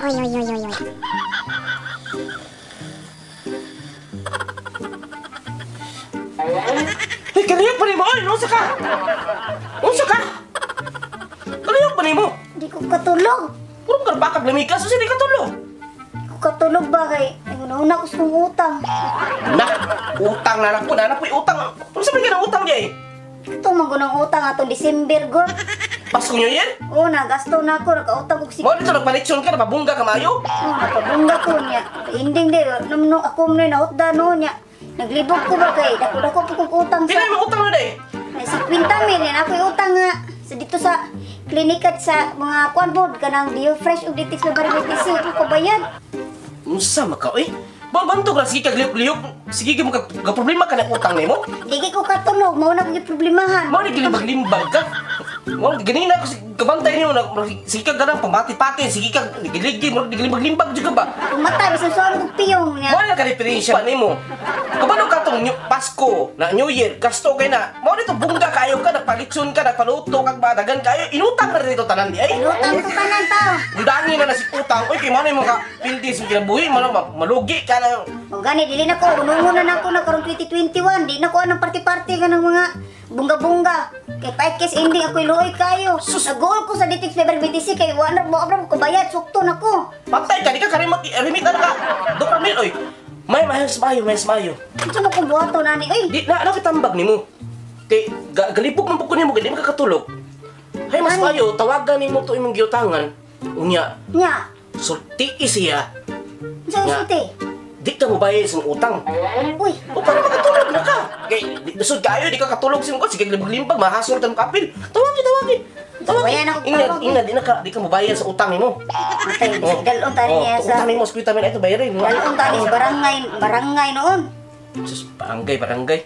Oy, oy, oy, oy, oy. Hey, kalihok pa nimo, oy! Unsa ka? Unsa ka? Kalihok pa nimo? Di ko katulog. Puro ka bakag lamikas, unsa di katulog? Di ko katulog ba kay una ko sa kong utang. Nak, utang na nako, na napoy utang. Unsa man ka ng utang di ay? Ito man ko ng utang atong December go. Pasko New Year? Oo, nagasto na ako, nakautang ko si. Mo dito nagpalitsyon ka, napabungga ka maayo? Oo, napabungga ko niya. Ending di, namno ako mo na nautda no niya. Naglibog ko ba kay dako-dako po kong utang sa. Pila mo utang na day? May 50 mil yan ako'y utang nga sa dito sa klinik at sa mga kuan bod kanang Bio Fresh ug Ditix Barangay ko kabayad. Unsa maka oy? Bantog ra sige kag lihok-lihok, sige ka ka problema ka ng utang nimo? Di ko katulog, mao na ko giproblemahan. Mao ni gilimbag-limbag ka. Mao ganina ko kabantay nimo na sige ka ganang pamati-pati, sige ka giligi, mo gilimbag-limbag jud ka ba? Tumatay bisan sa kog piyong niya. Mao na ka referensya nimo. Kabalo ka tong Pasko, na New Year, gasto kay na. Mao nito bungga kayo ka, nagpalitson ka, nagpaluto kag badagan kayo, inutang na dito tanan di ay. Inutang to tanan tao. Undangi na na si utang, oy kay mao na imong ka pildi sa kinabuhi, mao malugi ka na. O gani dili na ko unungon na nako na karong 2021, di na ko anang party-party ka ng mga bunga-bunga. Kay pait kes ending ako'y luoy kayo. Nag-goal ko sa Ditix Fever BTC kay wa na mo abra ko bayad sukto nako. Patay ka, di ka karimot remit na ka. Doktor Mil oy. May mahas mayo, may mayo. Unsa mo kong buhaton ani oy? Di na kitambag nimo. Kay galipok man pud ko nimo, di man ka katulog. Hay mas mayo, tawagan nimo to imong giutangan. Unya. Nya. Sulti siya. Unsa sulti? Di ka mobayad sa utang. Uy, o para makatulog na ka. Kay lisod kayo di ka katulog sa imong sige limbag-limbag mahasol tan kapil. Tawagi, tawagi. Tawagi. Ingna, ingna di na ka di ka mobayad sa utang nimo. Matay, dalon tani niya sa utang nimo sa ito bayarin. Dalon tani sa barangay, barangay noon. Sus, barangay, barangay.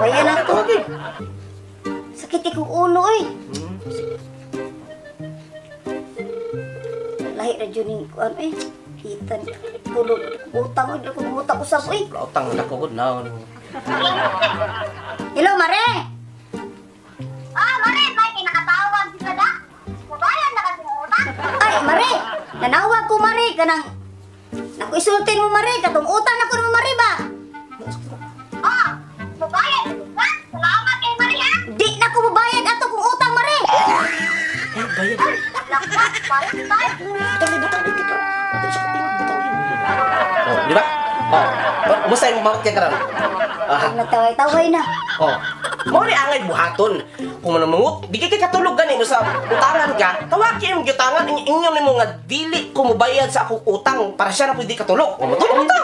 Bayan ako. Tawagi. Sakit ikong ulo oy. Lahi ra jud ning kuan eh. Hitan tulog utang oy, ko utang usab oy. Utang na ko gud na. Hello, Mare. Ah, Mare, may kinakatawag si Sada. Mubayad na kasi utang. Ay, Mare, nanawag ko Mare kanang naku isultin mo Mare katong utang nako mo Mare ba? Ah, mubayad ka? Salamat kay Mare ha. Di na ko mubayad ato kung utang Mare. Ay, bayad. Lakpat, bayad tayo. Butang, butang dito. Oh, di ba? Oh, kumusta yung mawat kaya karon? Ah, nataway-taway na. Oh. Mao ni angay buhaton. Kung manamut, di kay katulog gani mo sa utangan ka. Tawagi imong giutangan, ingon nimo nga dili ko mobayad sa akong utang para siya na pwede katulog. O matulog ta.